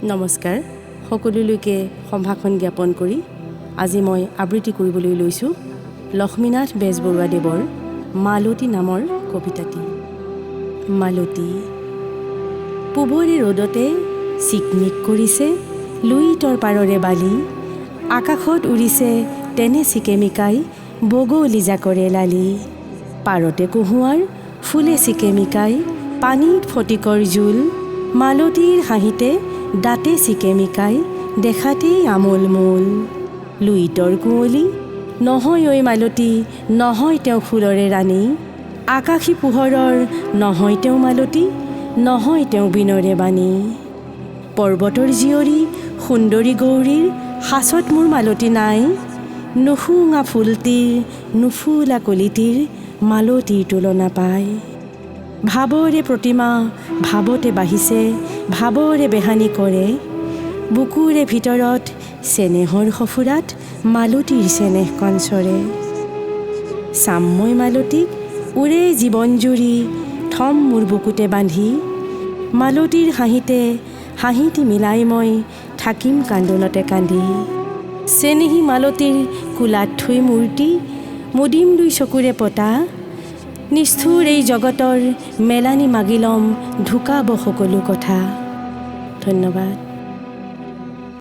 নমস্কাৰ। সকলোলৈকে সম্ভাষণ জ্ঞাপন কৰি আজি মই আবৃত্তি কৰিবলৈ লৈছোঁ লক্ষ্মীনাথ বেজবৰুৱাদেৱৰ মালতী নামৰ কবিতাটি। মালতী। পূবৰে ৰ'দতে চিকমিক কৰিছে লুইতৰ পাৰৰে বালি, আকাশত উৰিছে তেনে চিকেমিকাই বগলী জাকৰে লালি। পাৰতে কহুঁৱাৰ ফুলে চিকেমিকাই পানীত ফটিকৰ জোল, মালতীৰ হাঁহিতে দাঁতে চিকেমিকাই দেখাতেই আমোল মোল। লুইতৰ কুঁৱলী নহয় ঐ মালতী, নহয় তেওঁ ফুলৰে ৰাণী, আকাশী পোহৰৰ নহয় তেওঁ মালতী, নহয় তেওঁ বীণৰে বাণী। পৰ্বতৰ জীয়ৰী সুন্দৰী গৌৰীৰ সাঁচত মোৰ মালতী নাই, নুশুঙা ফুলটিৰ নুফুলা কলিটিৰ মালতীৰ তুলনা পায়। ভাৱৰে প্ৰতিমা ভাৱতে বাঢ়িছে, ভাৱৰে বেহানি কৰে, বুকুৰে ভিতৰত চেনেহৰ সঁফুৰাত মালতীৰ চেনেহ কঞ্চৰে। চাম মই মালতীক ওৰে জীৱন জুৰি থম মোৰ বুকুতে বান্ধি, মালতীৰ হাঁহিতে হাঁহিটি মিলাই মই থাকিম কান্দোনতে কান্দি। চেনেহী মালতীৰ কোলাত থৈ মূৰ্তি মুদিম দুই চকুৰে পতা, নিষ্ঠুৰ এই জগতৰ মেলানি মাগি ল'ম ঢুকাব সকলো কথা। ধন্যবাদ।